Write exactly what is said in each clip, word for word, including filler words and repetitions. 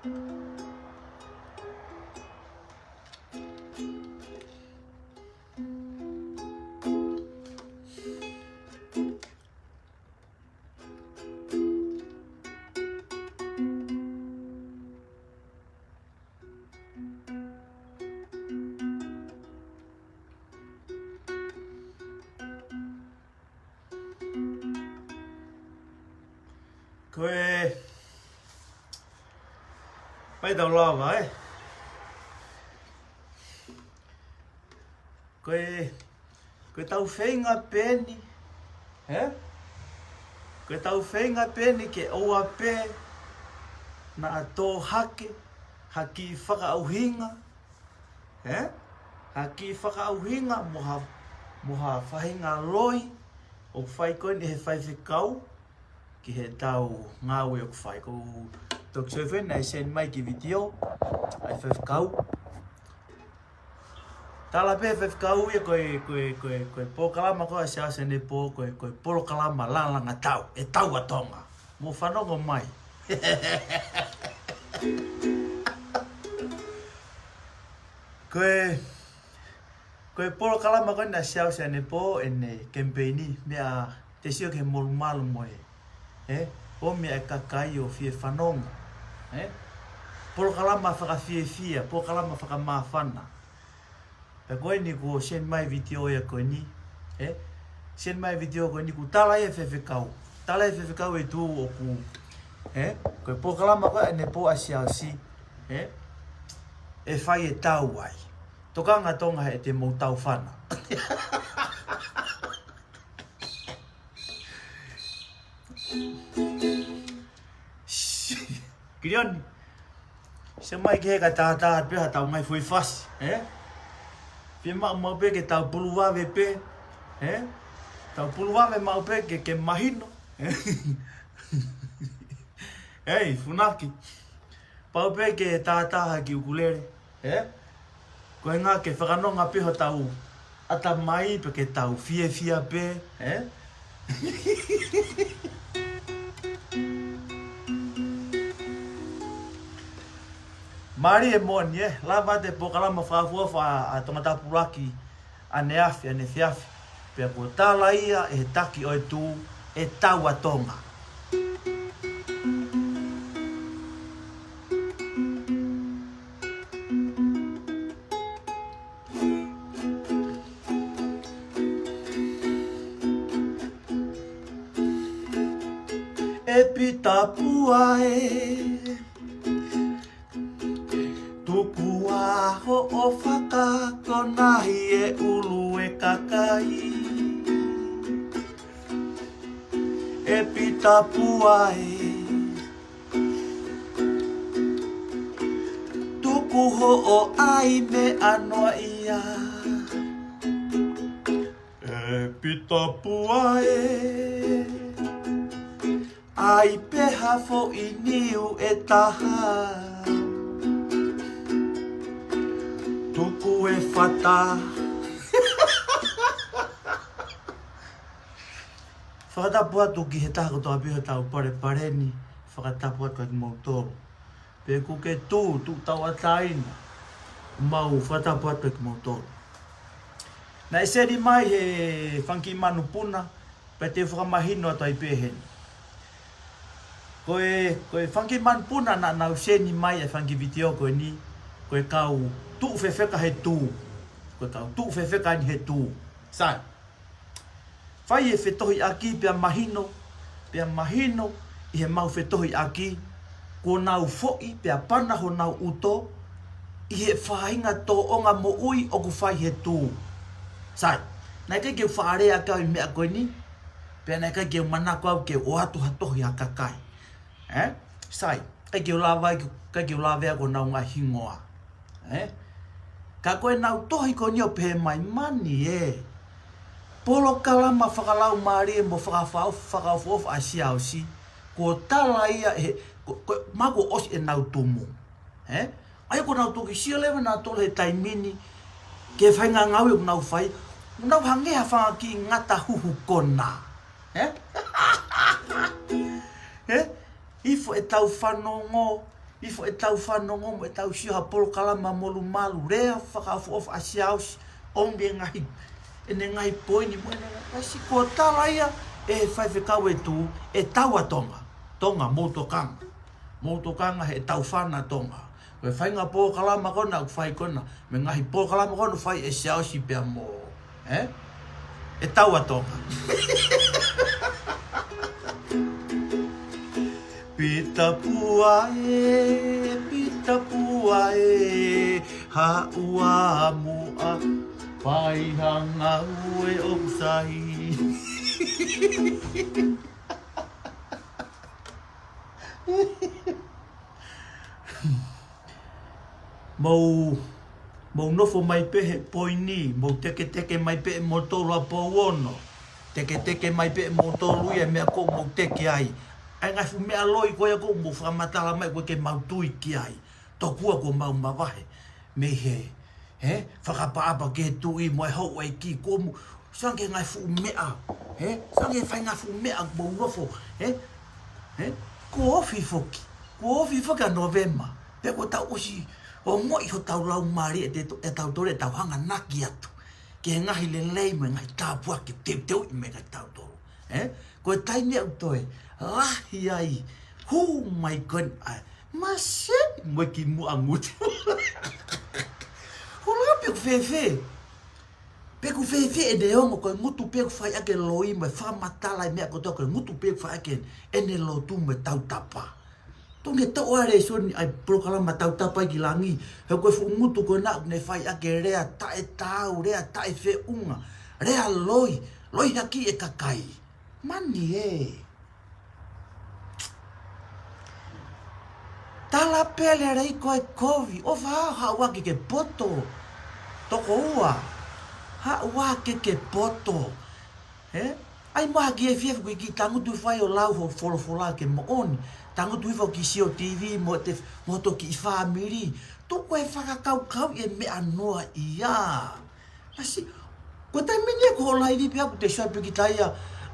Ko e, pai tau lava, ē? Ko e, ko e tau feinga pē eni, ē? Ko e tau feinga pē eni ke ʻoua pē naʻa tō hake ha kiʻi fakaʻuhinga, ē? Ha kiʻi fakaʻuhinga mo ha, mo ha faʻahinga loi ʻoku fai ko eni ʻe he faifekau ki he tau ngāue ʻoku fai. Ko e toki sio fē naʻe send mai ki he vitiō ʻa e faifekau. Tala pē faifekau ia ko e, ko e, ko e, ko e polokalama ko ē ʻa Siaosi ʻanepō, ko e, ko e polokalama lālanga tau, ʻe Tau ʻa Tonga. Mou fanongo mai. Ko e, ko e polokalama ko ē naʻe Siaosi ʻanepō ʻene kemipeini, meʻa te sio ki he molumalu mo e, ē? ʻO meʻa e kakai ʻo fie fanongo, ē? Polokalama fakafiefia, polokalama fakamāfana. Pea ko eni kuo send mai vitiō ia ko eni, ē? Send mai vitiō ko eni kuo tala ia ʻe faifekau. Tala ia ʻe faifekau ʻe Tū ʻoku, ē? Ko e polokalama ko ē ʻanepō ʻa Siaosi, ē? ʻE fai ʻe Tau ai. Tokanga Tonga he te mou tau fana. Kilioni, sio mai ki he ka tātā pē ha tau ngaahi foʻi fasi, ē? Fiemaʻu maʻu pē ke tau pulu vave pē, ē? Tau pulu vave maʻu pē ke, ke mahino, ē? Ei, Funaki. Pau pē ke tātā ha kiʻi ʻukulele, ē? Ko e ʻuhinga ke fakanonga pē hotau ʻatamai pē ke tau fiefia pē, ē? Mālie moʻoni, ē? Lava atu e polokalama fakaʻofoʻofa ʻa, ʻa Tongatapu Laki ʻaneafi, ʻaneafiafi. Pea kuo tala ia ʻe he taki ʻo e Tū, ʻe Tau ʻa Tonga. ʻE Pita Pua ē, tuku ā hoʻo fakakonahi e ʻulu e kakai. ʻE Pita Pua ē, tuku hoʻo ʻai meʻa noaʻia. ʻE Pita Pua ē, ʻai pē ha foʻi niu ʻe taha. Tuku e fata. Fakatapu atu ki he taha kotoa pē ʻi hotau palepale ni, fakatapu atu kiate kimoutolu. Pea ʻoku ke tuʻu, tuʻu tauʻatāina, mau fakatapu atu kiate kimoutolu. Naʻe send mai he fanga kiʻi manupuna, pea te u fakamahino atu ai pē heni. Ko e, ko e fanga kiʻi manupuna naʻa nau send mai e fanga kiʻi vitiō ko eni, ko e kau tuʻu fefeka he Tū. Ko e kau tuʻu fefeka eni he Tū. Sai. Fai e fetohiʻaki pea mahino, pea mahino ʻi heʻemau fetohiʻaki, kuo nau foʻi pea pana honau ʻuto ʻi he faʻahinga tōʻonga moʻui ʻoku fai he Tū. Sai, naʻe ʻikai ke u faʻa lea ʻaki au e meʻa ko eni, pea naʻe ʻikai ke u manako au ke u ʻoatu ha tohi ʻa e kakai. Ē? Sai, ʻikai ke u lava, ʻikai ke u lavea ki honau ngaahi hingoa. Ē? Ka ko ʻenau tohi ko eni ʻoku pehē mai, mani ē. Polokalama fakalaumālie mo fakaʻofoʻofa, fakaʻofoʻofa ʻa Siaosi. Kuo tala ia ʻe, ko, ko, mahalo kuo ʻosi ʻenau tumu. Ē? ʻA ia kuo nau toki sio leva nautolu he taimi ni ki he faʻahinga ngāue ʻoku nau fai. Nau hangē ha fanga kiʻi ngata huhu kona. Ē? Ē? Hifo ʻetau fanongo, Hifo ʻetau fanongo mo ʻetau sio ha polokalama molumalu, lea fakaʻofoʻofa ʻa Siaosi, ʻomi e ngaahi, ʻene ngaahi poini mo ʻene ngaahi, ʻasi ko e tala ia ʻe he faifekau ʻe tū, ʻe Taua Tonga. Tonga, mou tokanga. Mou tokanga he Taufana Tonga. Ko e faʻahinga polokalama ko ena ʻoku fai ko ena, mo e ngaahi polokalama ko ena ʻoku fai ʻe Siaosi pea mo, ē? ʻE Taua Tonga. Pita pua ē, pita pua ē, haʻu ā muʻa, fai ha ngāue ʻoku sai. Mou, mou nofo mai pē he poini, mou teketeke mai pē ʻe moutolu ʻa Pouono. Teketeke mai pē ʻe moutolu ia e meʻa ʻoku mou teke ai. ʻA e ngaahi fuʻu meʻa loi ko ia ʻoku mou fakamatala mai ʻoku ʻikai ke mau tui ki ai. Tokua kuo mau mavahe mei he, he, fakaʻapaʻapa ki he tuʻi mo e houʻeiki, kuo mou, sange ngaahi fuʻu meʻa, he? Sange fai ngaahi fuʻu meʻa ʻoku mou nofo, he? He? Kuo ofi foki. Kuo ofi foki ʻa Nōvema. Pea kuo tau ʻosi ongoʻi hotau laumālie ʻe te-, ʻe tautolu ʻetau hanganaki atu ki he ngaahi lelei mo e ngaahi tāpuaki teuteuʻi mai kiate kitautolu. He? Ko e taimi ʻoku toe lahi ai, hū mai ko ena ʻa e maseni mo e kimuʻa ngutu. Hula pe ʻoku fēfē. Pe ʻoku fēfē ʻene ongo ko e ngutu pē ʻoku fai ʻaki e loi mo e fakamatala e meʻa kotoa ko e ngutu pē ʻoku fai ʻaki ʻene lotu mo e tautapa. Tuku ke toʻo ʻa e lēsoni ʻa e polokalama Tautapa ki Langi, he ko e fuʻu ngutu ko ena ʻoku ne fai ʻaki e lea taʻetaau, lea taʻefeʻunga, lea loi, loi haki e kakai. Mani ē. Tala pē lelei ko e kovi, ʻofa ā haʻu ā ke ke poto. Toko ua, haʻu ā ke ke poto. He? ʻAi mo ha kiʻi efiafi ko e kiʻi tangutu hifo ai ʻo lau ho folofola ke moʻoni. Tangutu hifo ki he sio TV mo e, mo hoto kiʻi fāmili. Tuku e fakakaukau e meʻa noa ia. Masi, ko e taimi ni ʻoku hola ivi pea ʻoku te sio pē ki taia,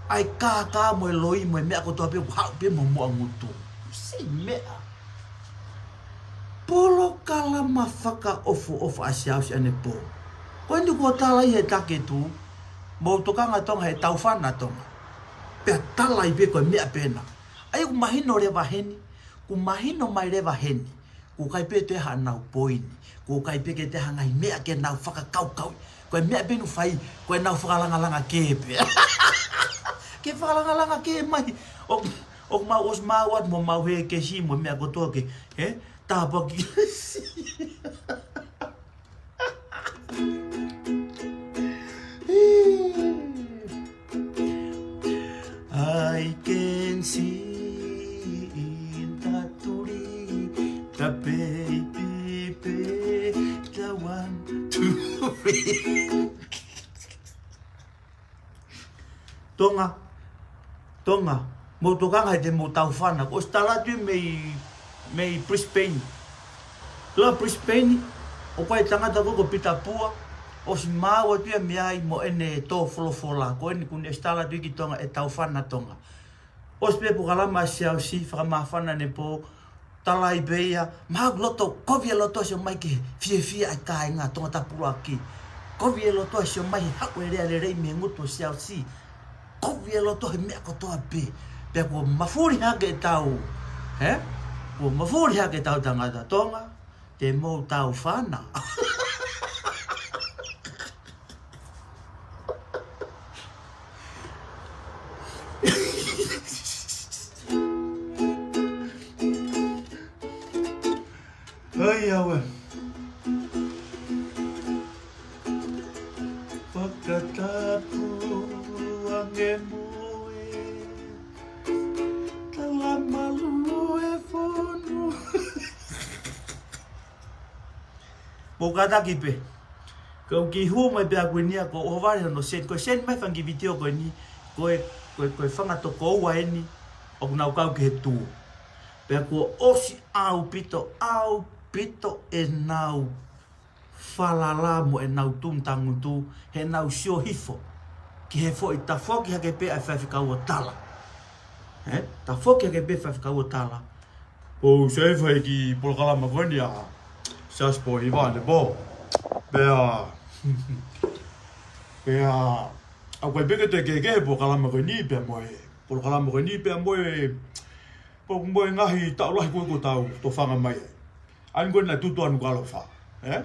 ʻa e kākā mo e loi mo e meʻa kotoa pē ʻoku haʻu pē mo muʻa ngutu. Masi meʻa. Polokalama fakaʻofoʻofa ʻa Siaosi ʻanepō. Ko eni kuo tala ʻi he take ʻe tū, mou tokanga Tonga he Taufana Tonga. Pea tala ai pē ko e meʻa pē ena. ʻAi ʻoku mahino leva heni, ʻoku mahino mai leva heni. ʻOku ʻikai pē toe haʻanau poini. ʻOku ʻikai pē ke toe ha ngaahi meʻa ke nau fakakaukauʻi. Ko e meʻa pē ʻoku nau fai, ko ʻenau fakalangalanga kē pē. Ke fakalangalanga kē mai. ʻO, ʻoku mau ʻosi maʻu atu mo mau hē kesi mo e meʻa kotoa ke, he? Tāpuaki. I can see in the tree the baby, baby, the one, two, three. Tonga, Tonga, mou tokanga he te mou Taufana. Kuo ʻosi tala atu mei, mei Brisbane. Lea Brisbane, ʻoku ʻi ai e tangata ko ē ko Pita Pua, ʻosi maʻu atu ia mei ai mo ʻene tō folofola. Ko eni kuo ne ʻosi tala atu ki Tonga ʻe Taufana Tonga. ʻOsi pē polokalama Siaosi, fakamāfana ʻanepō, tala ai pē ia, mahalo ʻoku loto, kovi e loto ʻo sio mai ki he fiefia ʻa e kāinga Tongatapu ʻuluaki. Kovi e loto ʻo sio mai he haʻu e lea lelei mei he ngutu ʻo Siaosi. Kovi e loto he meʻa kotoa pē. Pea kuo mafuli hake ʻetau, he? Kuo mafuli hake ʻetau tangata Tonga, te mou Taufana. Hai awe. Fakatapu ange mo e tala malu e fonu. Mou kātaki pē. Kau kiʻi hū mai pē ʻa Kuini ia ko ʻOvale hono send. Ko e send mai fanga kiʻi vitiō ko eni. Ko e, ko e, ko e fanga toko ua eni ʻoku nau kau ki he tū. Pea kuo ʻosi ʻaupito, ʻaupito ʻenau falala mo ʻenau tumutangutu, heʻenau sio hifo ki he foʻi tafoki hake pē ʻa e faifekau ʻo Tala. He? Tafoki hake pē faifekau ʻo Tala. Ko u save fai ki he polokalama ko eni ʻa Siaosi Pōhiva ʻanepō. Pea, pea, ʻoku ʻikai pē ke toe kehekehe polokalama ko eni pea mo e, polokalama ko eni pea mo e, pea mo e ngaahi taʻu lahi ko ē kuo tau tofanga mai ai. ʻA eni ko ē naʻe tutu ʻa Nukuʻalofa, ē?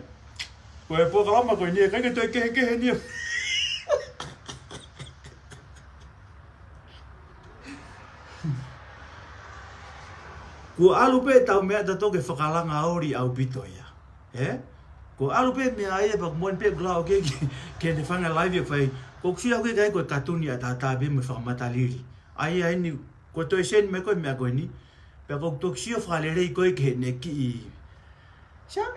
Ko e polokalama ko eni ʻikai ke toe kehekehe eni. Kuo ʻalu pē ʻetau meʻa ʻatautolu ke fakalanga ʻoli ʻaupito ia, ē? Kuo ʻalu pē meʻa ia pea kuo moʻoni pē kuo lau ke, ke, ke ne fanga live ia fai. Ko u sio ki ai ko e katuni ʻataʻatā pē mo e fakamatalili. ʻA ia eni, ko e toe send mai ko e meʻa ko eni. Pea ko u toki sio fakalelei ko ē ki heʻene kiʻi. Sia,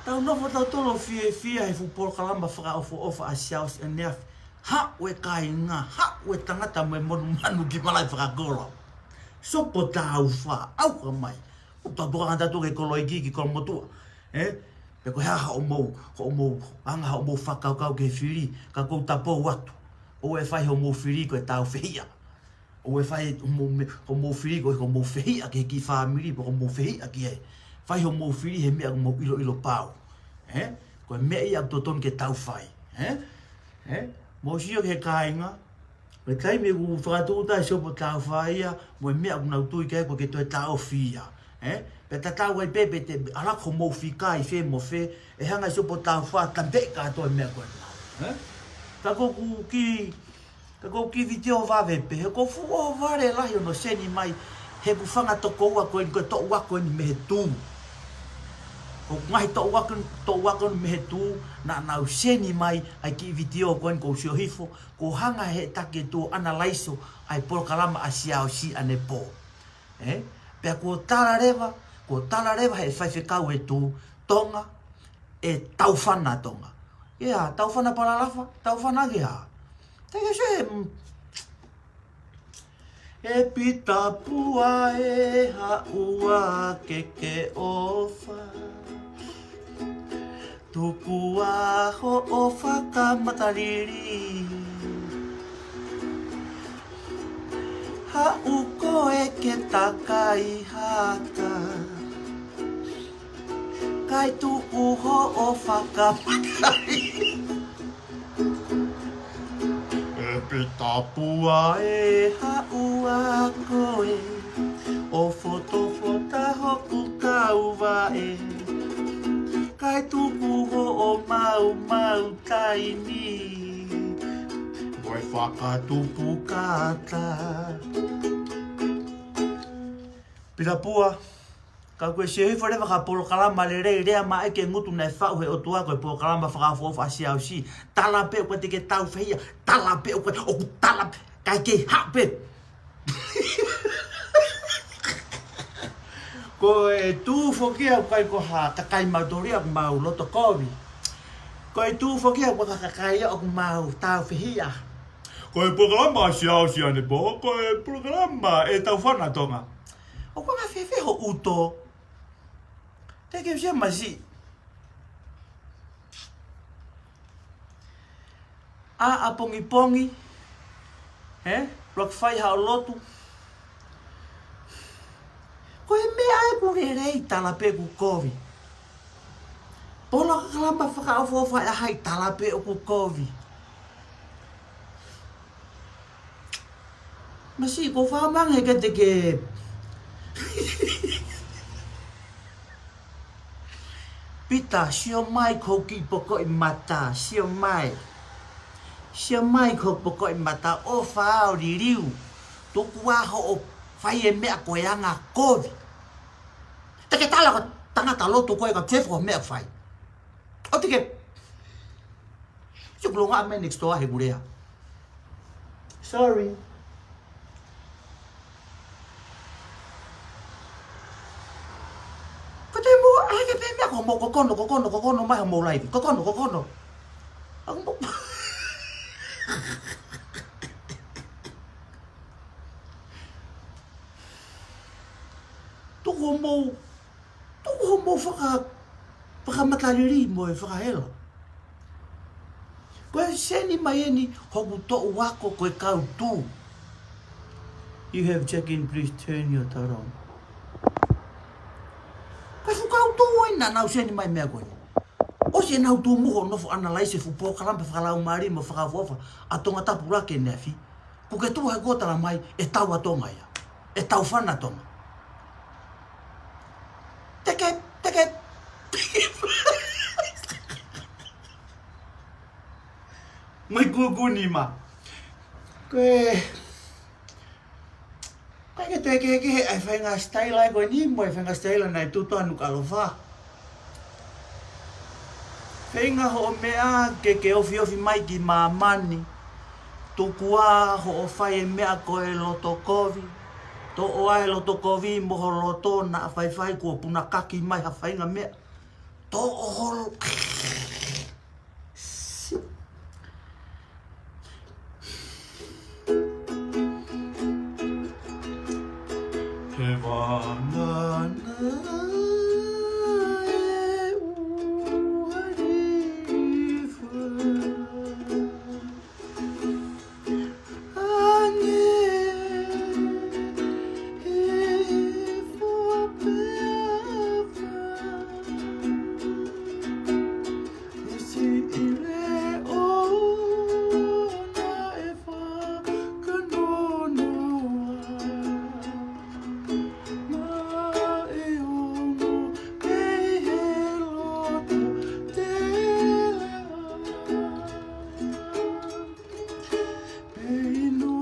tau nofo tautolu ʻo fiefia he fuʻu polokalama fakaʻofoʻofa ʻa Siaosi ʻaneafi. Haʻu e kāinga, haʻu e tangata mo e monumanu ki malaʻe fakakolo. Sopo Tāufa, ʻauha mai. ʻOku tau tokanga tautolu ki he kolo iiki, ki he kolo motuʻa. Ē? Pe ko e hā hoʻomou, hoʻomou, anga hoʻomou fakakaukau ki he fili, ka ʻoku ou tapou atu. ʻOua ʻe fai hoʻomou fili ko e tāufehiʻa. ʻOua ʻe fai hoʻomou me-, hoʻomou fili ko e, hoʻomou fehiʻa ki he kiʻi fāmili, pe hoʻomou fehiʻa ki he. Fai hoʻomou fili he meʻa ʻoku mou ʻiloʻilo pau. Ē? Ko e meʻa ia ʻoku totonu ke tau fai. Ē? Ē? Mou sio ki he kāinga, ko e taimi ʻoku fakatūʻuta ai Sopo Tāufa ia, mo e meʻa ʻoku nau tui ki ai ko e ke toe taʻofi ia. Ē? Pea tatau ai pē pe te ʻalu ʻo mou fika ʻi fē mo fē, ʻe hanga ʻe Sopo Tāufa ʻo tapeʻi kātoa e meʻa ko ena. Ē? Ka ko ʻeku kiʻi, ka ko ʻeku kiʻi vitiō vave pē, he ʻoku fuʻu vale lahi hono send mai, he ʻoku fanga tokoua ko eni, ko e toʻu ako eni mei he tū. Ko e ngaahi toʻu ako, toʻu ako mei he tū, naʻa nau send mai ʻa e kiʻi vitiō ko eni ʻoku ou sio hifo, kuo hanga he taki e tū ʻo analaiso ʻa e polokalama ʻa Siaosi ʻanepō. Ē? Pea kuo tala leva, kuo tala leva he faifekau e tū, Tonga, ʻe taufana Tonga. Ia, taufana palalafa, taufana ke hā. Te ke se, mm, ʻe Pita Pua ē, haʻu ā ke ke ʻofa. Tuku ā hoʻo fakamatalili. Haʻu koe ke ta kai haka. Kae tuku hoʻo fakamatalili. ʻE Pita Pua ē, haʻu ā koe, ʻo fotofota hoku kauvaʻe. Kae tuku hoʻo maumau taimi, mo e fakatupu kata. Pita Pua, ka ko e sio hifo leva ki ha polokalama lelei, lea maʻa e ke ngutu naʻe faʻu he ʻOtua ko e polokalama fakaʻofoʻofa ʻa Siaosi. Tala pē ʻoku ʻikai te ke taufehiʻa, tala pē ʻoku, ʻoku tala, kae kei haʻu pē. Ko e tū foki ia ʻoku ʻikai ko ha kakai mautolu ia ʻoku mau loto kovi. Ko e tū foki ia ʻoku ʻikai ko ha kakai ia ʻoku mau taufehiʻa. Ko e polokalama ʻa Siaosi ʻanepō, ko e polokalama ʻe taufana Tonga. ʻOku ʻikai fēfē hoʻo uto. Te ke usia masi. ʻA, ʻapongipongi, ē? Loki fai haʻo lotu. Ko e meʻa ē ʻoku lelei tala pē ʻoku kovi. Polokalama fakaʻofoʻofa ʻa hai tala pē ʻoku kovi. Masi, ko fakamanga he ke te ke. Pita, sio mai ko hoku kiʻi pokoʻi mata, sio mai. Sio mai ko hoku pokoʻi mata, ʻofa ʻo liliu. Tuku ā hoʻo fai e meʻa ko e anga kovi. Te ke tala ko e tangata lotu ko ē ka ke fo meʻa fai. ʻO te ke. Sio kulo ngā me next door he kulea. Sorry. Ko te mo, ʻai ke pē meʻa ko mo ko kono, ko kono, ko kono mai mo live. Ko kono, ko kono. Ako mo. Tuku mo. Tuku hoʻomou faka-, fakamatalili mo e fakahela. Ko e send mai eni hoku toʻu ako ko e kau tū. You have check-in, please turn your turn on. Ka fuʻu kau tō ai naʻa nau send mai meʻa ko ē. ʻOsi ʻenau tuʻu mo hoʻo nofo analyze e fuʻu polokalama fakalaumālie mo fakaʻofoʻofa ʻa Tongatapu Lake ʻaneafi. Kuo ke tuʻu hake ʻo tala mai ʻe tau ʻa Tonga ia. ʻE tau fana Tonga. Teke, teke, teke. Mai kuku ni ma. Ko e ʻikai ke toe kehekehe ʻa e faʻahinga sitaila ko eni mo e faʻahinga sitaila naʻe tutu ʻa Nukuʻalofa. Feinga hoʻo meʻa ke ke ofiofi mai ki māmani. Tuku ā hoʻo fai e meʻa ko e loto kovi. Toʻo ā e loto kovi mo ho loto naʻa faifai kuo punakaki mai ha faʻahinga meʻa. Toʻo ho lo- He vānana e ʻuhalifa. Ange he fuapeafa. Isi i le ona e fakanonoa. Naʻe ongo pei he loto tele ai. Pei no.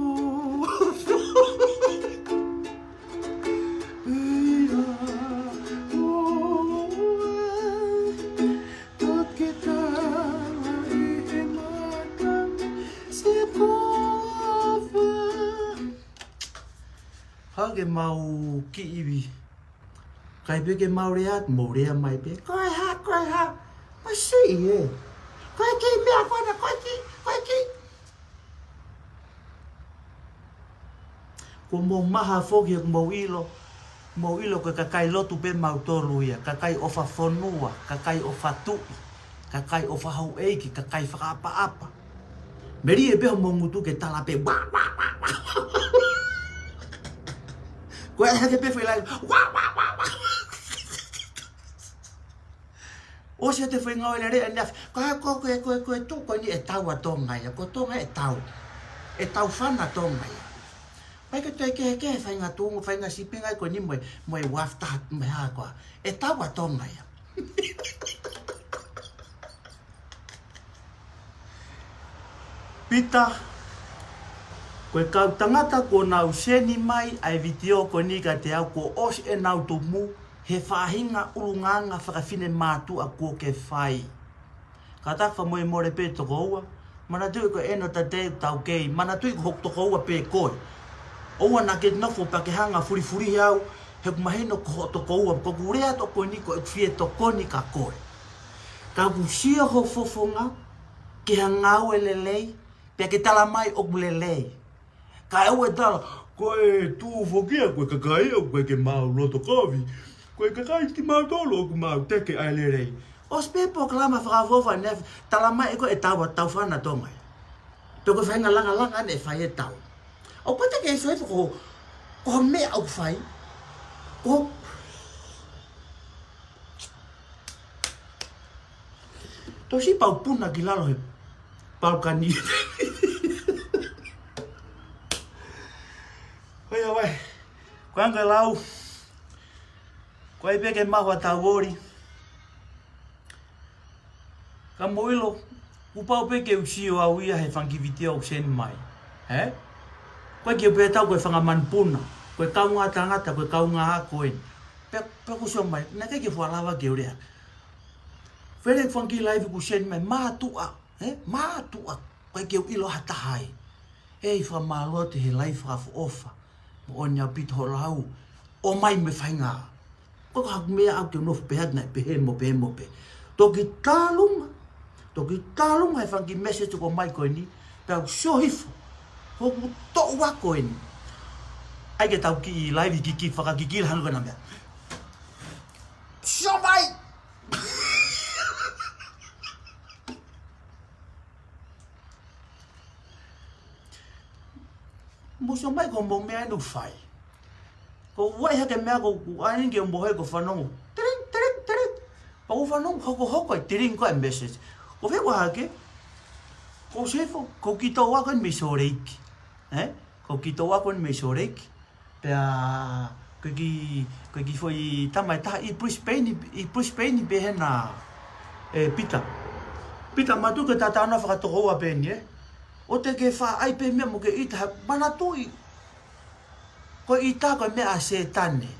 Pei a o e. Toki tala i e mata se kofa. Hake mau kiʻi ivi. Kai pē ke mau lea atu, mau lea mai pē. Ko e hā, ko e hā. Masiʻi ē. Ko e kiʻi meʻa ko ena, ko e kiʻi, ko e kiʻi. Kuo mau maha foki he kuo mau ʻilo, mau ʻilo ko e kakai lotu pē mautolu ia, kakai ʻofa fonua, kakai ʻofa tuʻi, kakai ʻofa houʻeiki, kakai fakaʻapaʻapa. Melie pē homou ngutu ke tala pē, wa, wa, wa, wa. Ko e hake pē foʻi lai, wa, wa, wa, wa. ʻOsi ʻete foʻi ngāue lelei ʻaneafi. Ko e, ko e, ko e, ko e, ko e tuʻu ko eni ʻe tau ʻa Tonga ia. Ko Tonga ʻe tau. ʻE tau fana Tonga ia. ʻIkai ke toe kehekehe faʻahinga tuʻunga, faʻahinga sīpinga ko eni mo e, mo e uafu taha, mo e hā koā. ʻE tau ʻa Tonga ia. Pita, ko e kau tangata kuo nau send mai ʻa e vitiō ko eni kiate au kuo ʻosi ʻenau tumu he faʻahinga ʻulungaanga fakafinemātuʻa kuo ke fai. Kātaki fakamolemole pē tokoua, manatuʻi ko e end of the day ʻoku tau kei, manatuʻi ko hoku tokoua pē koe. ʻOua naʻa ke nofo pea ke hanga fulifulihi au, he ʻoku mahino ko hoʻo tokoua, ko ʻeku lea atu ko eni ko ʻeku fie tokoni kia koe. Ka ʻoku sio ho fofonga ki ha ngāue lelei, pea ke tala mai ʻoku lelei. Kae ʻoua ʻe tala, ko e tuʻu foki ia, ko e kakai ʻoku ʻikai ke mau loto kovi. Ko e kakai kimautolu ʻoku mau teke ʻa e lelei. ʻOsi pē polokalama fakaʻofoʻofa ʻaneafi, tala mai ʻe koe ʻe tau ʻa, tau fana Tonga ia. Pe ko e faʻahinga langalanga ʻaneafi ʻe tau. ʻOku pau te ke sio hifo ko, ko e meʻa ʻoku fai. Ko Tosi pau puna ki lalo he palkani. Hoi, hoi. Ko e anga e lau. Ko e pē ke mahu ʻa Tauori. Ka mou ʻilo, kuo pau pē ke u sio au ia he fanga kiʻi vitiō ʻoku send mai. He? Ko e kiʻi pē tau ko e fanga manupuna. Ko e kaungā tangata, ko e kaungā ako eni. Pea, pea ʻoku sio mai, naʻe ʻikai ke fuʻu lava ke u lea. Fele fanga kiʻi live kuo send mai, mātuʻa, ē? Mātuʻa, ʻikai ke u ʻilo ha taha ai. ʻEi, fakamālō atu he live fakaʻofoʻofa moʻoni ʻaupito hoʻo lau, ʻomai mo e faʻahinga. Ko e hā haʻaku meʻa au ke nofo pē atu naʻe pehē mo pehē mo pehē. Toki tālunga, toki tālunga he fanga kiʻi message ʻoku ʻomai ko eni, pea u sio hifo, hoku toʻu ako eni. ʻAi ke tau kiʻi live kiki, fakakikila hanu ka na meʻa. Sio mai! Mou sio mai ko hoʻomou meʻa ʻeni ʻoku fai. Ko ʻeku ʻai hake meʻa ko ʻeku ʻai ʻeni ke mou hē ko e fanongo. Tiring, tiring, tiring. Pea ʻoku fanongo hokohoko e tiring ko e message. Ko e fehuʻi hake. Ko Sefo, ko e kiʻi toʻu ako ʻeni mei Salt Lake. Ē? Ko e kiʻi toʻu ako ʻeni mei Salt Lake. Pea, ko e kiʻi, ko e kiʻi foʻi tama ʻe taha ʻi Brisbane, ʻi Brisbane pē hena, ē, Pita. Pita, manatuʻi ko e talanoa fakatokoua pē ʻeni, ē. ʻOua te ke faʻa ʻai pē meʻa mo ke ʻita, manatuʻi. Ko e ʻita ko e meʻa ʻa Sētane.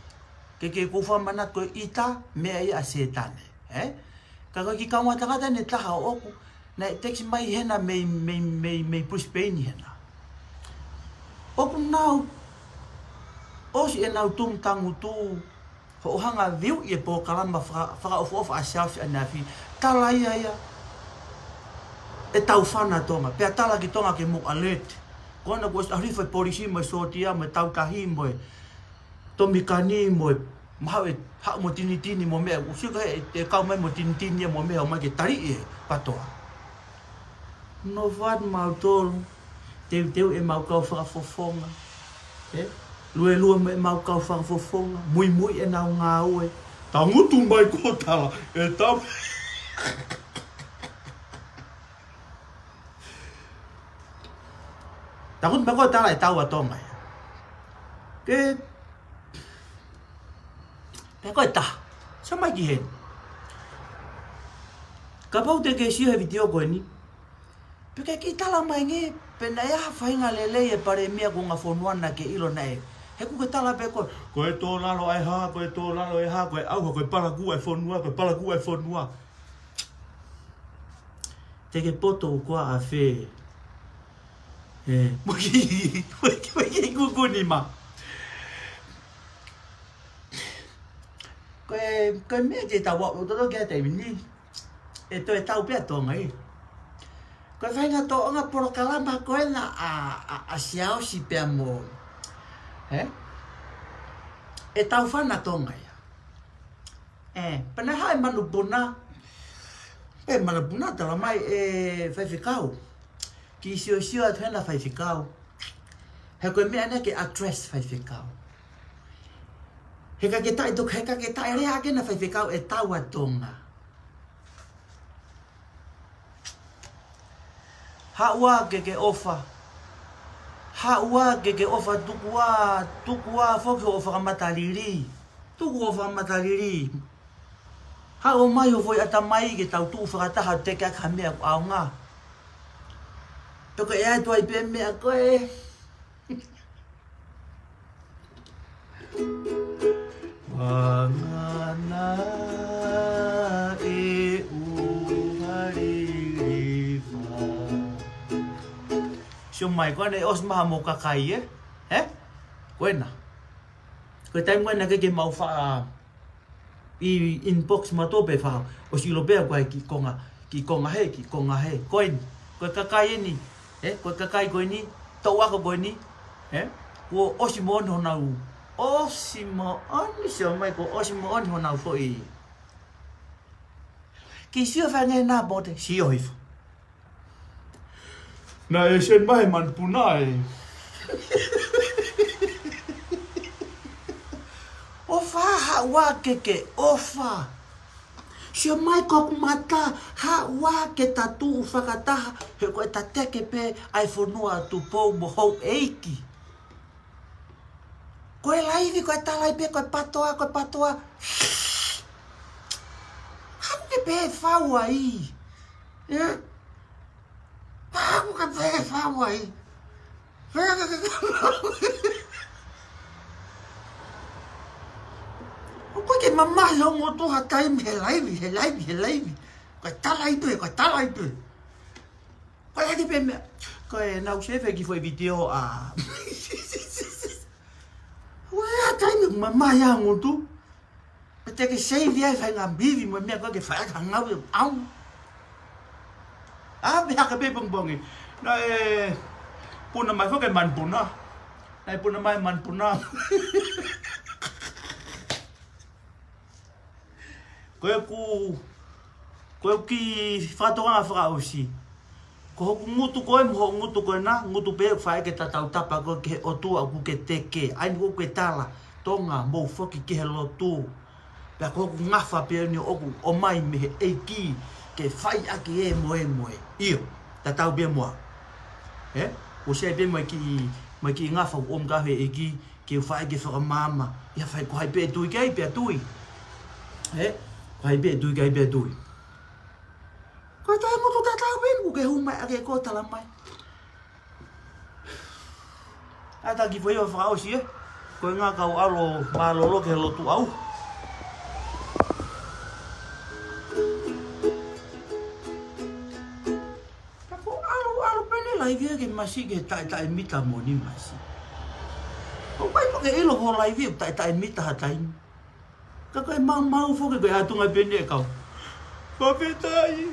Ke ke ʻoua ʻe fakamanatu ko e ʻita meʻa ia ʻa Sētane. Ē? Ka ko e kiʻi kaungā tangata ʻeni ʻe taha ʻoʻoku, naʻe text mai hena mei, mei, mei, mei Brisbane hena. ʻOku nau, ʻosi ʻenau tumu tangutu, hoʻo hanga ʻo view ʻi he polokalama faka-, fakaʻofoʻofa ʻa Siaosi ʻaneafi. Tala ia ia. ʻE taufana Tonga. Pea tala ki Tonga ke mou alert. Ko ena kuo ʻosi ʻalu hifo e polisi mo e sōtia mo e tautahi mo e Tomikani mo e mahalo ʻe haʻu mo tinitini mo meʻa. ʻOku sio ko ē ʻe kau mai mo tinitini mo meʻa ʻo mai ke tali e patoa. Nofo atu mautolu, teuteu ʻemau kau fakafofonga. Ē? Luelue mo ʻemau kau fakafofonga, muimui ʻenau ngāue. Tangutu mai ko e tala, ʻe tau. Tangutu mai ko e tala ʻe tau ʻa Tonga ia. Ke, pea ko e taha. Sio mai ki heni. Kapau te ke sio he vitiō ko eni. Pea ke kiʻi tala mai angē, pe naʻe ʻi ai ha faʻahinga lelei e palēmia kuonga fonua naʻa ke ʻilo naʻe. He ʻoku ke tala pē ko e, ko e tō lalo ʻa e hā, ko e tō lalo ʻa e hā, ko e ʻauha, ko e palakū ʻa e fonua, ko e palakū ʻa e fonua. Te ke poto ʻo koa ʻa fē. Ē, mo e kiʻi, mo e kiʻi, mo e kiʻi kuku nima. Ko e, ko e meʻa te tau ʻo toto ki he taimi ni. ʻE toe tau pē ʻa Tonga ē. Ko e faʻahinga tōʻonga polokalama ko ena ʻa, ʻa, ʻa Siaosi pea mo. Ē? ʻE taufana Tonga ia. Ē, pea naʻe haʻu e manupuna. ʻE manupuna tala mai ē Faifekau. Kiʻi siosio atu hena Faifekau. He ko e meʻa naʻa ke address Faifekau. He ka ke taʻe toki, he ka ke taʻe lea ʻaki ena Faifekau ʻe tau ʻa Tonga. Haʻu ā ke ke ʻofa. Haʻu ā ke ke ʻofa tuku ā, tuku ā foki hoʻo fakamatalili. Tuku hoʻo fakamatalili. Haʻu mai ho foʻi ʻatamai ke tau tuʻu fakataha ʻo teke ʻaki ha meʻa ʻoku ʻaonga. Pea ko e ʻai atu ai pē meʻa ko ē. Anga na e uhalilifa. Sio mai, ko ena ʻosi mai hoʻomou kakai, ē? Ē? Ko ena. Ko e taimi ko ena ke ke mau faʻa ʻi inbox mautolu pē fā, ʻosi ʻilo pē ʻa e kiʻi konga, kiʻi konga hē, kiʻi konga hē. Ko eni, ko e kakai eni, ē, ko e kakai ko eni, toʻu ako ko eni, ē, kuo ʻosi moʻoni honau, ʻosi moʻoni, sio mai kuo ʻosi moʻoni honau foʻi. Kiʻi sio fanga na pote, sio hifo. Naʻe send mai he manupuna ē. ʻOfa, haʻu ā ke ke ʻofa. Sio mai ko hoku mata, haʻu ā ke ta tuʻu fakataha, he ko e ta teke pē ʻa e fonua ʻa Tupou mo houʻeiki. Ko e laivi, ko e tala ai pē, ko e patoa, ko e patoa. Haku ke pē fau ai. Ē? Haku ke pē fau ai. Pea ke, ke, ke. ʻOku ke mamahi hoʻo ngutu ha taimi he laivi, he laivi, he laivi. Ko e tala ai pē, ko e tala ai pē. Ko e hake pē meʻa. Ko e nau save e kiʻi foʻi vitiō ʻa. Ua ʻa e taimi ʻoku mamahi ai hoʻo ngutu. Pea te ke save ai e faʻahinga mivi mo e meʻa ko ē ke fai ʻaki ha ngāue ʻaonga. ʻĀ, pea hake pē pongipongi. Naʻe puna mai foki e manupuna. Naʻe puna mai e manupuna. Ko ʻeku, ko ʻeku kiʻi fakatokanga fakaʻosi. Ko hoku ngutu ko ē mo hoʻo ngutu ko ena, ngutu pē ʻoku fai ke tatau tapa ko ē ki he ʻOtua ʻoku ke teke. ʻAi ni ʻoku ke tala, Tonga, mou foki ki he lotu. Pea ko hoku ngafa pē eni ʻoku ʻomai mei he ʻEiki ke fai ʻaki e moemoe. ʻIo, tatau pē mo au. Ē? ʻOku sai pē mo e kiʻi, mo e kiʻi ngafa ʻoku ʻomai he ʻEiki ke u fai ke fakamaama. ʻIa fai ko hai pē ʻe tui ki ai pea tui. Ē? Ko hai pē ʻe tui ki ai pea tui. Ko e taimi ʻoku tatau pē eni ʻoku ke hū mai ʻaki ko e tala mai. ʻAtā ki fai ʻo fakaʻosi ē. Ko e ngaahi kau ʻalu mālōlō ki he lotu ʻau. Ka ko e ʻalu, ʻalu pē eni laivi ē ke masi ke taʻetaʻe mita mo ni masi. ʻOku ʻikai pē ke ʻilo hoʻo laivi ʻoku taʻetaʻe mita ha taimi. Ka ko e maumau foki ko e ʻatunga pē eni e kau. Fakafetaʻi.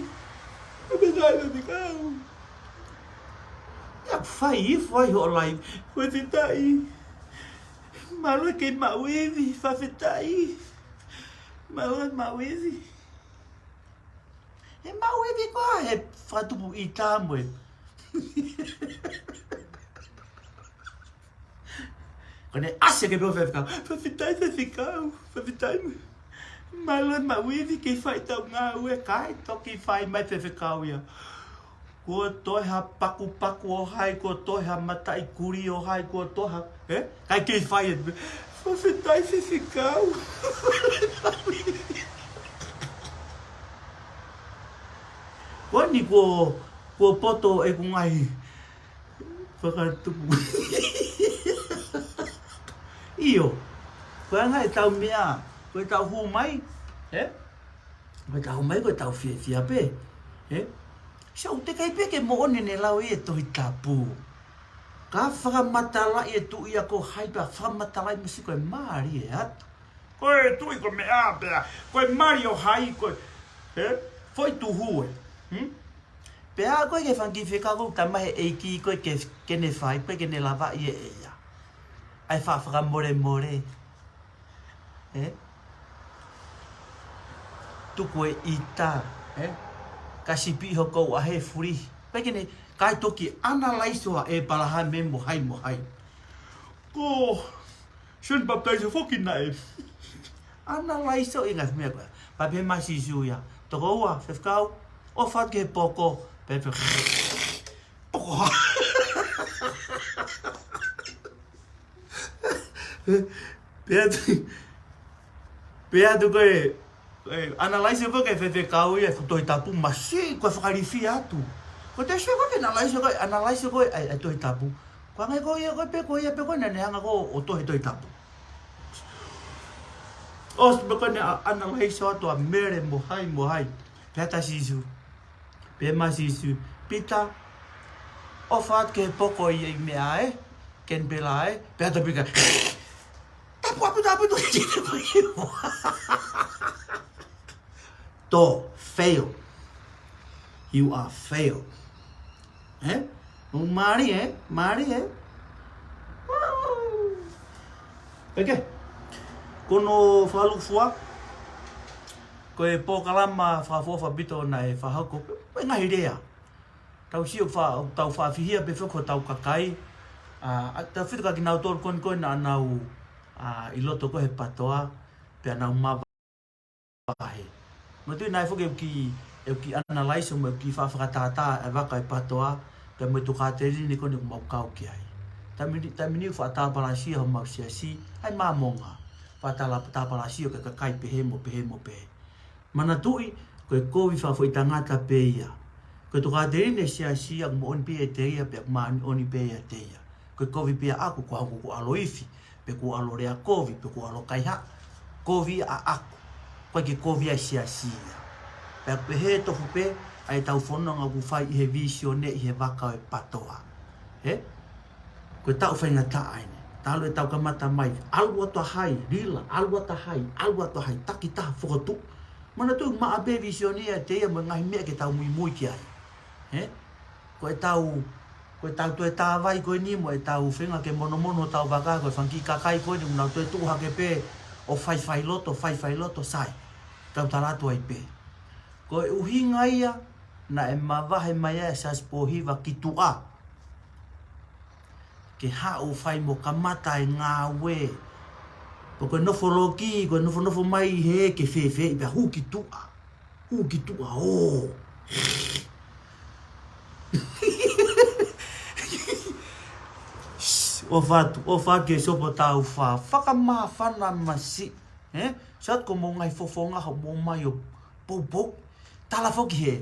Fakafetaʻi Faifekau. ʻIa fai ifo ai hoʻo laivi. Fakafetaʻi. Mālō e kei maʻu ivi. Fakafetaʻi. Mālō e maʻu ivi. He maʻu ivi koā he fakatupu ʻita mo e. Ko ʻene ʻasi ke pehē Faifekau. Fakafetaʻi Faifekau. Fakafetaʻi mo. Mālō e maʻu ivi kei fai ʻetau ngāue kae toki fai mai Faifekau ia. Kuo toe ha pakupaku ʻo hai, kuo toe ha mataʻi kuli ʻo hai, kuo toe ha, ē? Kae kei fai ē. Fakafetaʻi Faifekau. Ko eni kuo, kuo poto ʻeku ngaahi fakatupu. ʻIo. Ko e anga ʻetau meʻa, ko ʻetau hū mai, ē? Ko ʻetau hū mai, ko ʻetau fiefia pē, ē? Sio, ʻoku teʻeki ai pē ke moʻoni ʻene lau ʻi he Tohi Tapu. Ka fakamatalaʻi e Tuʻi ia ko hai pea fakamatalaʻi masi ko e mali e atu. Ko e Tuʻi ko e meʻa pea, ko e mali ʻo hai ko e, ē? Foʻi tuhu ē. Hmm? Pea ko e ke fanga kiʻi fekau ʻoku tala mai he ʻEiki ko e ke, ke ne fai, ko e ke ne lavaʻi ʻe ia. ʻAi fa-, fakamolemole. Ē? Tuku e ʻita, ē? Ka sipi ho kou a he fuli. Pea ke ne, kae toki analaiso ʻa ʻĒpalahame mo hai mo hai. Ko Sione Papitaiso foki naʻe analaiso ʻi he ngaahi meʻa ko ē. Pea pehē mai Sīsū ia. Tokoua, Faifekau, ʻofa atu ki he poko. Pea pehē, poko. Pea atu, pea atu ko e, e, analaiso ko e ke Faifekau ia, ko e Tohi Tapu masi, ko e fakalilifu atu. Ko e te sio ko e ke analaiso ko e, analaiso ko e, ʻai, ʻai Tohi Tapu. Ko e anga ko ia ko e pē ko ia pē ko e naʻa ne hanga ko ē ʻo tohi Tohi Tapu. ʻOsi pē ko ē naʻa ne a-, analaiso atu ʻa Mele mo hai mo hai. Pea tā Sīsū. Pea mai Sīsū, Pita, ʻofa atu ki he poko ʻi he meʻa ē, kenipela ē, pea tā Pita. Tapu ʻaupito, ʻaupito, ʻaupito. Tō, fail. You are fail. Ē? ʻOku mali ē, mali ē. Pea ke. Ko hono fakalūkufua. Ko e polokalama fakaʻofoʻofa ʻaupito naʻe fakahoko. Ko e ngaahi lea. Tau sio fa-, tau fafihia pē foki hotau kakai. ʻA, ʻa, tautefito kia kinautolu ko eni ko ē naʻa nau, ʻa, ʻi loto ko ē he PTOA, pea nau mavahe. Mo e tui naʻe foki ʻeku kiʻi, ʻeku kiʻi analaiso mo ʻeku kiʻi fa-, fakatātā e vaka e PTOA, pea mo e tokāteline ko eni ʻoku mau kau ki ai. Taimi ni, taimi ni ʻoku faʻa tāpalasia homau siasi, ʻai Māmonga. Faʻa tāla-, tāpalasia ʻo e kakai pehē mo pehē mo pehē. Manatuʻi, ko e kovi fakafoʻitangata pē ia. Ko e tokāteline siasi ʻoku moʻoni pē ʻiate ia, pea ʻoku māʻoniʻoni pē ʻiate ia. Ko e kovi pē ʻaʻaku, ko hoku, ko e ʻalu ifi, pe ko e ʻalu lea kovi, pe ko e ʻalu kaihaʻa. Kovi ʻaʻaku. ʻOku ʻikai ke kovi ʻa e siasi ia. Pea pehē tofu pē, ʻa ʻetau fononga ʻoku fai ʻi he vīsone ʻi he vaka ʻo e PTOA. Ē? Ko e taʻu faingataʻa eni. Talu ʻetau kamata mai, ʻalu atu ʻa hai, lila, ʻalu atu ʻa hai, ʻalu atu ʻa hai, takitaha fokotuʻu. Manatuʻi maʻa pē vīsone ʻiate ia mo e ngaahi meʻa ke tau muimui ki ai. Ē? Ko ʻetau, ko ʻetau toe tāvai ko eni mo ʻetau feinga ke monomono hotau vaka, ko e fanga kiʻi kakai ko eni, ʻoku nau toe tuʻu hake pē ʻo faifai loto, faifai loto, sai. Tau tala atu ai pē. Ko e ʻuhinga ia, Naʻe mavahe mai ai ʻa Siaosi Pōhiva ki tuʻa ke haʻu ʻo fai mo kamata e ngāue. Pea ko e nofo loki, ko e nofonofo mai he ke fēfē, pea hū ki tuʻa. Hū ki tuʻa, ō. ʻOfa atu, ʻofa ke sopo tau fa. Fakamāfana masiʻi. Ē? Sio atu ko hoʻomou ngaahi fofonga hoʻomou ō mai ʻo poupou. Tala foki he.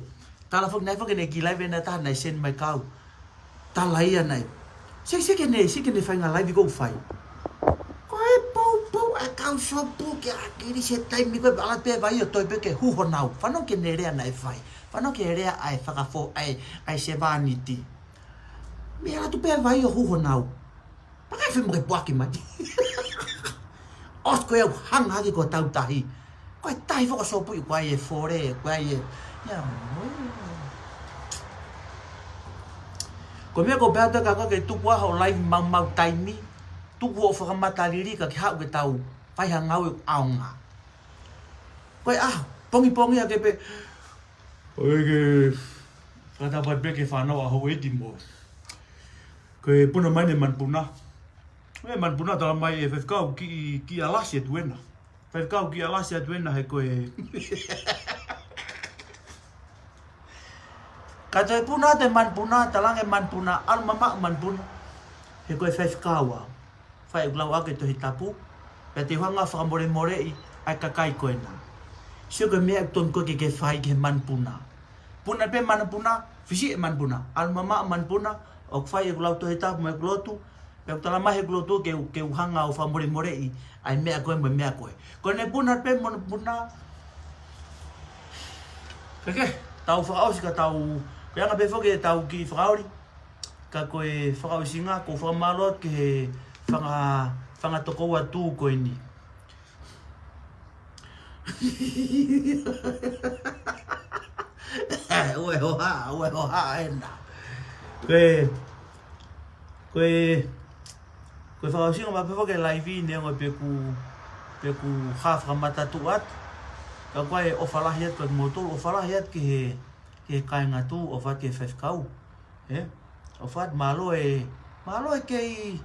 Tala foki, naʻe foki ʻene kiʻi live ʻe taha naʻe send mai kiate au. Tala ia naʻe. Sio, sio ki heʻene, sio ki heʻene faʻahinga live ʻoku fai. Ko e poupou ʻa e kau sopu ke ʻakili he taimi ko ē ʻalu pē vai ʻo toe pē ke hū honau. Fanongo ki heʻene lea naʻe fai. Fanongo ki he lea ʻa e fakafo, ʻa e, ʻa e sevāniti. Mei ʻalu atu pē vai ʻo hū honau. Pea ʻikai fie mo ke puaki mai. ʻOsi ko ē ʻoku hanga hake ko e tau tahi. Ko e tahi foki ʻo sopu ʻi ko ai e fole, ko ai e. Ia, ko e meʻa ko ē pea te ka ko ke tuku ā hoʻo live maumau taimi. Tuku hoʻo fakamatalili ka ke haʻu ke tau fai ha ngāue ʻaonga. Ko e ʻaho, pongipongi ake pē. ʻOi ke, fakatapu pē ke fanongo ʻa Houʻeiki mo. Ko e puna mai ʻene manupuna. ʻE manupuna tala mai ʻe Faifekau kiʻi, kiʻi ʻalasi atu ena. Faifekau kiʻi ʻalasi atu ena he ko e. Ka toe puna atu e manupuna, talaange manupuna, ʻalu mamaʻo manupuna. He ko e Faifekau au. Fai ʻeku lau ʻaki e Tohi Tapu, pea te u hanga ʻo fakamolemoleʻi ʻa e kakai ko ena. Sio ko e meʻa ʻoku tonu ko ē ke ke fai ki he manupuna. Puna pē manupuna, fisi e manupuna. ʻAlu mamaʻo manupuna, ʻoku fai ʻeku lau Tohi Tapu mo ʻeku lotu, pea ʻoku tala mai he ʻeku lotu ke u, ke u hanga ʻo fakamolemoleʻi ʻa e meʻa ko ē mo e meʻa ko ē. Ko ʻene puna pē manupuna. Ke ke, tau fakaʻosi ka tau, ko e anga pē foki ʻetau kiʻi fakaoli. Ka ko e fakaʻosinga, ko e fakamālō ki he fanga, fanga tokoua tuʻu ko eni. ʻOua ʻe hohaʻa, ʻoua ʻe hohaʻa ena. Ko e, ko e, ko e fakaʻosinga mai pē foki e live neongo pe ʻoku, pe ʻoku hā fakamata tuʻu atu. Ka ko e ʻofa lahi atu kiate kimoutolu, ʻofa lahi atu ki he, ki he kāinga tuʻu, ʻofa ki he Faifekau. Ē? ʻOfa atu mālō e, mālō e kei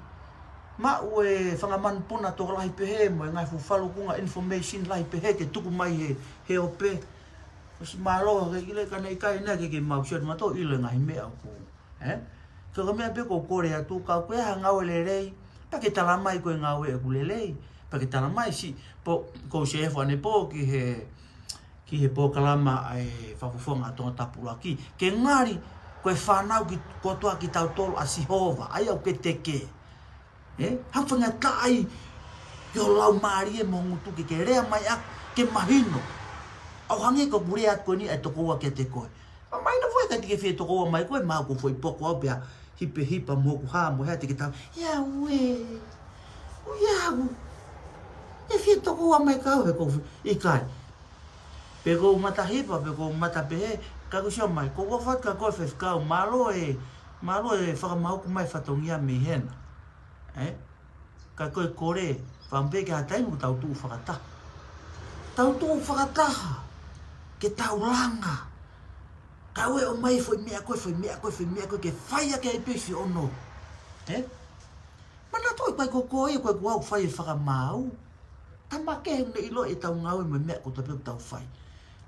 maʻu e fanga manupuna tokolahi pehē mo e ngaahi fuʻu falukunga information lahi pehē ke tuku mai he, he ope. ʻOsi mālō ke ʻilo ka naʻe ʻikai ena ke, ke mau sio atu mautolu ʻilo e ngaahi meʻa ʻoku. Ē? Ka ko e meʻa pē ʻoku ou kole atu ka ko e hā e ngāue lelei, pea ke tala mai ko e ngāue ʻoku lelei, pea ke tala mai si, pea ʻoku ou sio he fua ʻanepō ki he ki he polokalama ʻa e Fakafofonga ʻa Tonga Tapulaki. Ke ngali, ko e fānau ki, kotoa kitautolu ʻa Sihova, ʻa ia ʻoku ke teke. Ē? Haʻu faingataʻa ai, ki ho laumālie mo ho ngutu ke ke lea mai ʻaki, ke mahino. ʻO hangē ko ʻeku lea ko eni ʻa e tokoua kiate koe. ʻO mahino foki ka te ke fie tokoua mai koe, mahalo ʻoku ou foʻi poko au pea, hipehipa mo hoku hā mo hea te ke tau. Ia ue. ʻOiauē. ʻE fie tokoua mai kiate au he ʻoku ou fi-, ʻikai. Pe ʻoku ou mata hipa, pe ʻoku ou mata pehē, ka ʻoku ou sio mai, ʻoku ou ʻofa atu kiate koe Faifekau, mālō e, mālō e fakamaʻu mai fatongia mei hena. Ē? Ka ko e kole, fakaʻamu pē ke ʻi ai ha taimi ʻoku tau tuʻu fakataha. Tau tuʻu fakataha, ke tau langa. Ka ʻoua ʻe ʻomai foʻi meʻa ko ē, foʻi meʻa ko ē, foʻi meʻa ko ē, ke fai ake ai pē si ono. Ē? Manatuʻi ʻoku ʻikai ko koe, ko ʻeku ʻalu ʻo fai e fakamaau. Tama kehe ʻoku ne ʻilo ʻetau ngāue mo e meʻa kotoa pē ʻoku tau fai.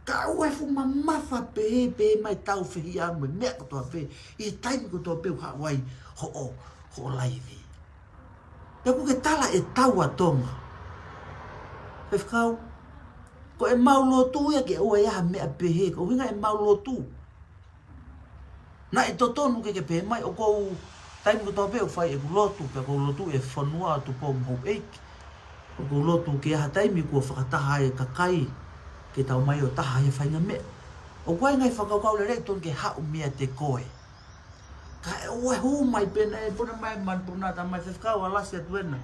Ka ʻoua ʻe fuʻu mamafa pē, pē mai tau fehiʻa mo e meʻa kotoa pē, ʻi he taimi kotoa pē ʻoku haʻu ai hoʻo, hoʻo live. Pea ʻoku ke tala ʻe tau ʻa Tonga. Faifekau, ko ʻemau lotu ia ke ʻoua ʻe ʻi ai ha meʻa pehē, ko e ʻuhinga ʻemau lotu. Naʻe totonu ke ke pehē mai, ʻoku ou, taimi kotoa pē ʻoku fai ʻeku lotu, pea ʻoku ou lotu he fonua ʻo Tupou mo Houʻeiki. ʻOku ou lotu ke ʻi ai ha taimi kuo fakataha ai e kakai, ke tau ō mai ʻo taha he faʻahinga meʻa. ʻOku ʻi ai e ngaahi fakakaukau lelei ʻoku tonu ke haʻu meiate koe. Ka ʻoua ʻe hū mai pē ena, ʻe puna mai manupuna, tala mai Faifekau ʻalasi atu ena.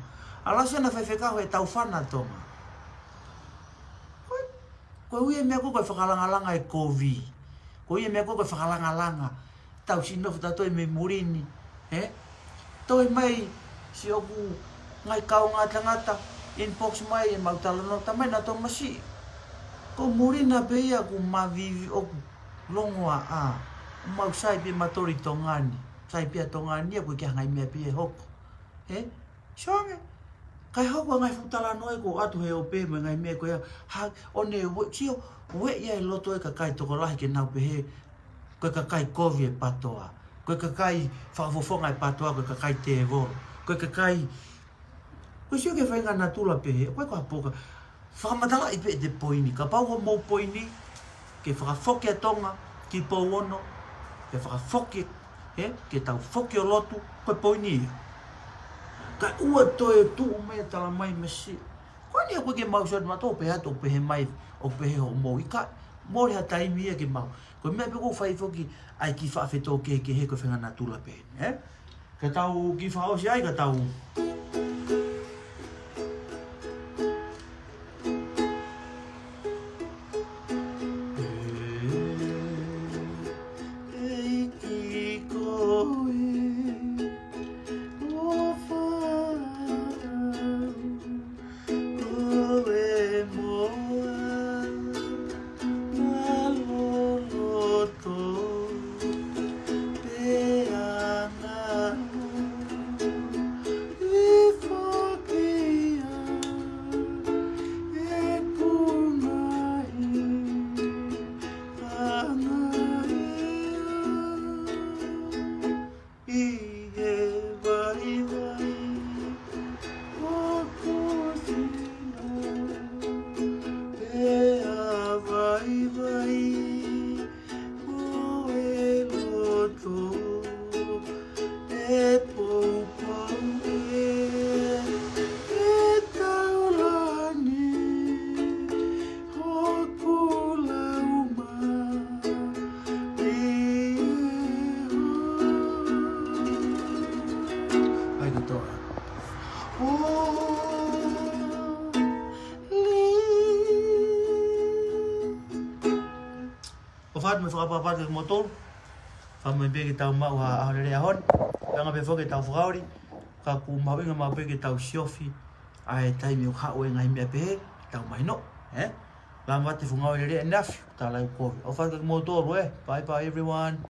ʻAlasi ena Faifekau heʻetau fana Tonga. Ko e, ko e ui e meʻa ko ē ko e fakalangalanga e kovi. Ko e ui e meʻa ko ē ko e fakalangalanga. Tau sino futa toe mei muli ni. Ē? Toe mai si ʻoku ngaahi kaungā tangata inbox mai ʻemau talanoa, tala mai naʻa tau masiʻi. Ko muli na pē ia ʻoku mavivi ʻoku. Longoaʻa. Mau sai pē mautolu ʻi Tonga ni. Sai pē ʻa Tonga ni, ʻoku ʻikai ha ngaahi meʻa pē ʻe hoko. Ē? Sio ange. Kae hoko ʻa e ngaahi fuʻu talanoa ē kuo ʻoatu he ʻope mo e ngaahi meʻa ko ia. Ha, ʻo ne ue, sio, ueʻi ʻa e loto ʻa e kakai tokolahi ke nau pehē, ko e kakai kovi e PTOA. Ko e kakai fakafofonga e PTOA, ko e kakai tēvolo. Ko e kakai, ko e sio ki he faʻahinga natula pehē, ko e ko ha poka. Fakamatalaʻi pē ʻete poini. Kapau ko hoʻomou poini, ke fakafoki ʻa Tonga ki Pouono, ke fakafoki, ē, ke tau foki ʻo lotu, ko e poini ia. Kae ʻoua toe tuʻu mai e tala mai mesi. Ko eni ʻoku ʻikai ke mau sio atu mautolu pē atu ʻo pehē mai, ʻo pehē hoʻomou ika, mole ha taimi ia ke mau. Ko e meʻa pē ʻoku fai foki ai ki faʻa fetō kehekehe ko e faʻahinga natula pē, ē? Ka tau kiʻi fakaʻosi ai, ka tau. ʻEiki ko e ʻofa ʻo e moa, mālōlō tō pea ngalo ʻi foki ʻa e kunahi ʻa ngāue ʻi he vaivai ʻoku sino pea vaivai ʻo e loto ʻe poupou ʻe, ʻe taulani hoku laumālie. Ai, kotoa. ʻOfa atu mo e fakapapau kiate kimoutolu. Fakamolemole pē ke tau maʻu ha ʻaho lelei he ʻaho ni. Hanga pē foki ke tau fakaoli. Ka ʻoku mahuʻinga maʻu pē ke tau siofi ʻa e taimi ʻoku haʻu e ngaahi meʻa pehē, tau mahino, ē? Lava atu e fuʻu ngāue lelei ʻaneafi, tau lau kovi. ʻOfa atu kiate kimoutolu, ē? Bye bye everyone.